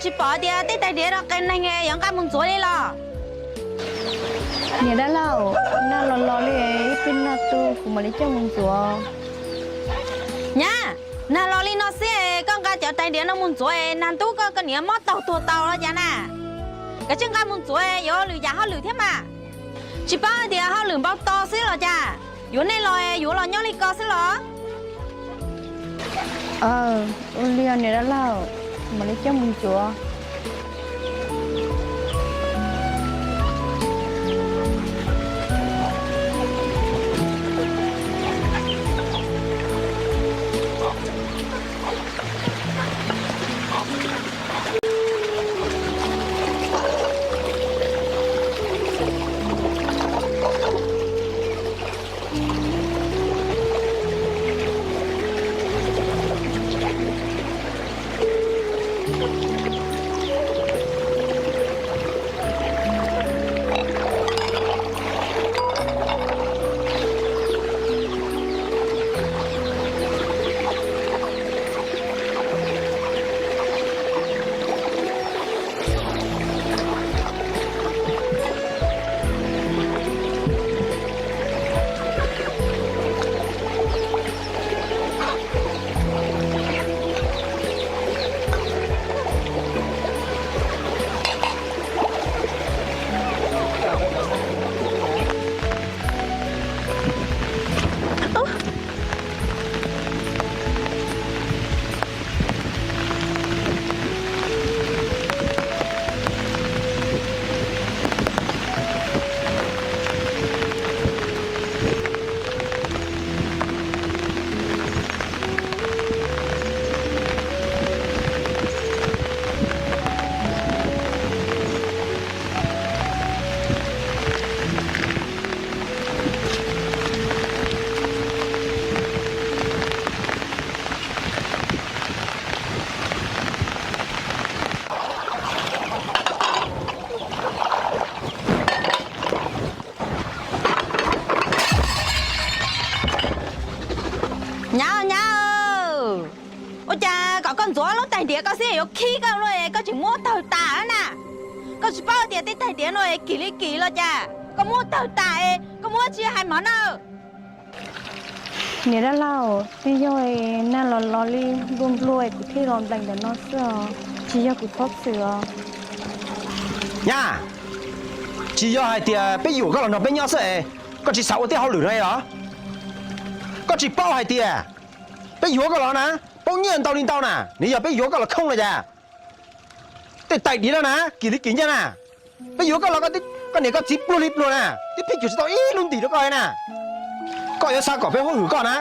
Tsis pom tias tej tais diav no qee neeg yuav nqa mus ntxuav li los? Niam dab laug, nag los los li, ib pliag nag tu kuv mam li coj mus ntxuav. Nyab, nag los li no xwb koj nqa cov tais diav no mus ntxuav, nag ntub koj koj niam mob taug tuag tau los cas na. Kav tsij nqa mus ntxuav, yuav lwm yam hauj lwm thiab mas. Tsis paub hais tias hauj lwm npau taws xwb los cas, yuav nej los yuav los nyob li ko xwb los? Ua li niam dab laug, mam li coj mus ntxuav. Nyab, nyab, ua cas kom koj ntxuav lub tais diav ko xwb yuav khib koj lawm, koj tseem muab tawg tas na. Koj tsis paub tias tej tais diav no kim li kim los cas, koj muab tawg tas, koj muab tsis hais mov na. Niam dab laug, twb yog nag los los li nplua nplua kuv thiaj los nplees ntawm no xwb os, tsis yog kuv txhob txwm os. Nyab, tsis yog hais tias peb yuam koj los nrog peb nyob xwb es koj tsis xav ua tej hauj lwm no los? Koj tsis paub hais tias peb yuav koj los na, poob nyiaj ntau li ntau na, nws yog peb yuav koj los khooj los cas? Tej tais diav no na, kim li kim ncaj na. Peb yuav koj los koj niam koj txiv pluag li pluag na, twb pheej cuam tsis tau ib lub ntim rau koj na. Koj yuav xav kom peb hwm koj na,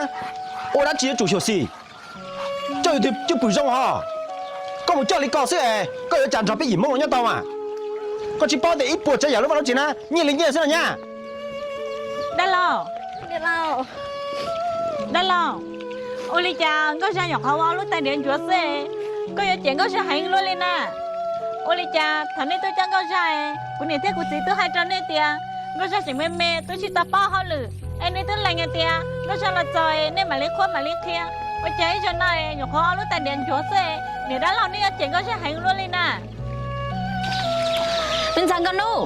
ua dab tsi yuav tsum xyuam xim, coj yus tus cwj pwm zoo ho. Koj mus coj li ko xwb es koj yuav cas nrog peb yim Hmoob los nyob tau mas? Koj tsis paub tias ib puas tsav yam lub vaj lub tsev na nyiaj li nyiaj xwb no nyab. Dab laug, dab laug, ua li cas Nkauj Zaj nyuam qhuav ua ob lub tais diav ntsuav xwb, koj yuav cem Nkauj Zaj heev luaj li na? Ua li cas thaum nej tuaj coj Nkauj Zaj, kuv niam thiab kuv txiv twb hais rau nej tias Nkauj Zaj tseem me me twb tsis tau paub hauj lwm, es nej twb lees hais tias Nkauj Zaj los txog nej mam li qhuab mam li qhia. Ua cas ib zaug no nyuam qhuav ob lub tais diav ntsuav xwb, niam dab laug nej yuav cem Nkauj Zaj heev luaj li na? Me ntxhais Nkauj Nub,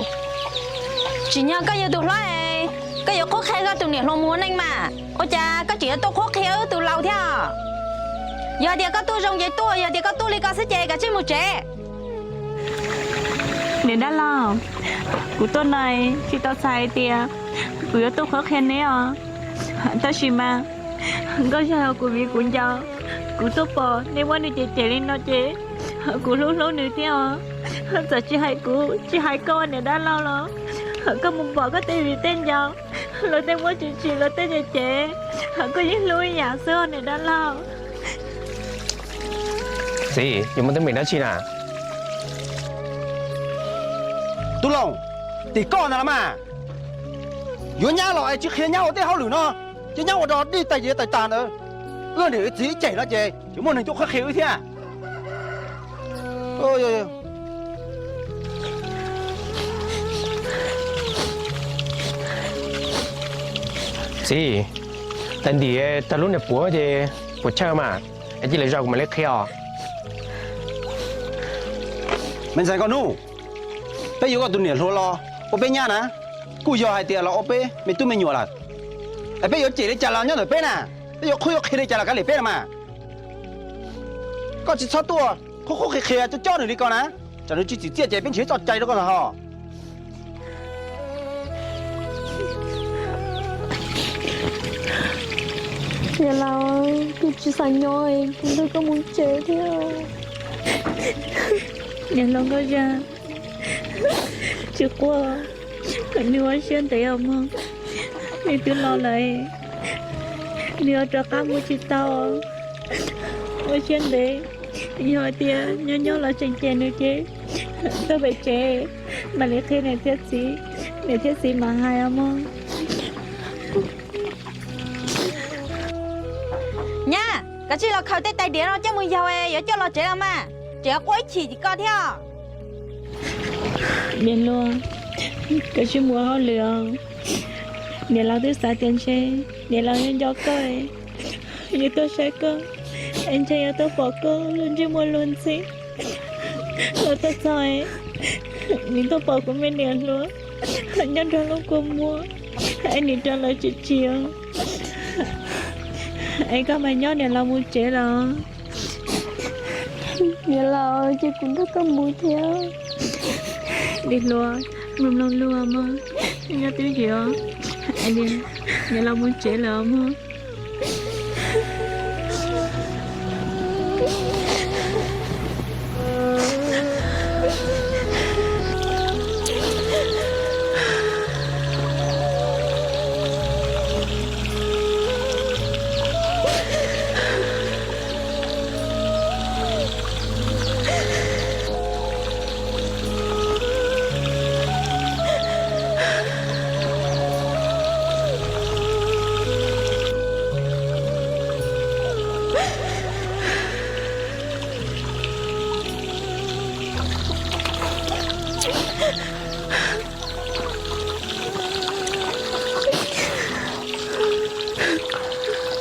tsim nyog koj yog tus hlob, koj yuav qhuab qhia koj tus niam hluas mus ua neej mas, ua cas koj tseem yuav tuaj qhuab qhia wb tus laus thiab? Yog tias koj tuaj zoo ces tuaj, yog tias koj tuaj li ko xwb ces kav tsij mus tsev. Niam dab laug, kuv tuaj no tsis tau xav hais tias kuv yuav tuaj qhuab qhia neb os. Tab sis mas Nkauj Zaj kuv viv kuv ncaus, kuv tuaj pom nej muab nws cem cem li no ces kuv hlub hlub nws thiab os. Txawm tsis hais kuv tsis hais koj niam dab laug los, koj mus pom koj tej viv tej ncaus, luag tej muab tsis tsim luag tej cem cem, koj yeej hlub ib yam xwb niam dab laug. Txiv, yuav muaj teeb meem dab tsi na? Tub Loos, tim koj ntag los mas. Yuav nyab los es tsis qhia nyab ua tej hauj lwm no, ces nyab ua dog dig tais diav tais tas ntawd, wb niam wb txiv ib cem no ces tseem muaj neeg tuaj qhuab qhia wb thiab. Txiv, tais diav tag lub niag puav ces puas chawj mas, es cia lwm zaus kuv mam li qhia os. Ntxhais Nkauj Hnub, peb yuav koj tus niam hluas los ua peb nyab na, kuj yog hais tias los ua peb me tub me nyuam lawm. Es peb yuav cem li cas los nyob ntawm peb na, peb yuav qhuab yuav qhia li cas los kav liam peb no mas. Koj tsis txhob tuaj qhuab qhuab qhia qhia coj coj nws li ko na, tsam nws tsis txim txiaj ces peb nrhiav txoj cai rau koj ntag hos. Niam laus, kuv tsis xav nyob, kuv nrog koj mus tsev thiab. Niam hluas Nkauj Zaj, tsis quaj, kom nws ua siab ntev os mog, nws twb los lawm, nws yuav rov qab mus tsis tau. Ua siab ntev, yog hais tias nyob nyob los tseem cem nws ces tuaj pem tsev mam li qhia niam thiab txiv, niam thiab txiv mam hais os mog. Nyab, koj cia li los khaws tej tais diav no coj mus yaug, yuav coj los tsev los mas, tseem yuav quaj ib chim tim koj thiab. Niam hluas, koj cia li mus ua hauj lwm os. Niam laus twb xav tias ntshe niam laus nyob nco koj, yuav tuaj saib koj, es ntshe yuav tuaj pom koj lub ntsej muag luag ntxhi. Los tuaj txog, nws tuaj pom kuv me niam hluas nyob nrog lub kua muag, es nws rov lawv tsis tsim. Es koj mas nyob, niam laus mus tsev los. Niam laus, cia kuv nrog koj mus thiab. Niam hluas, mloog mloog lus mog, nyob twj ywm os. Niam laus mus tsev lawm mog.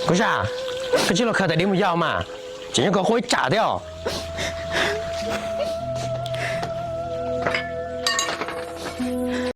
Kuv zaj, koj cia li los khaws tais diav mus yaug mas, tseem nyob koj quaj ib tsam thiab os.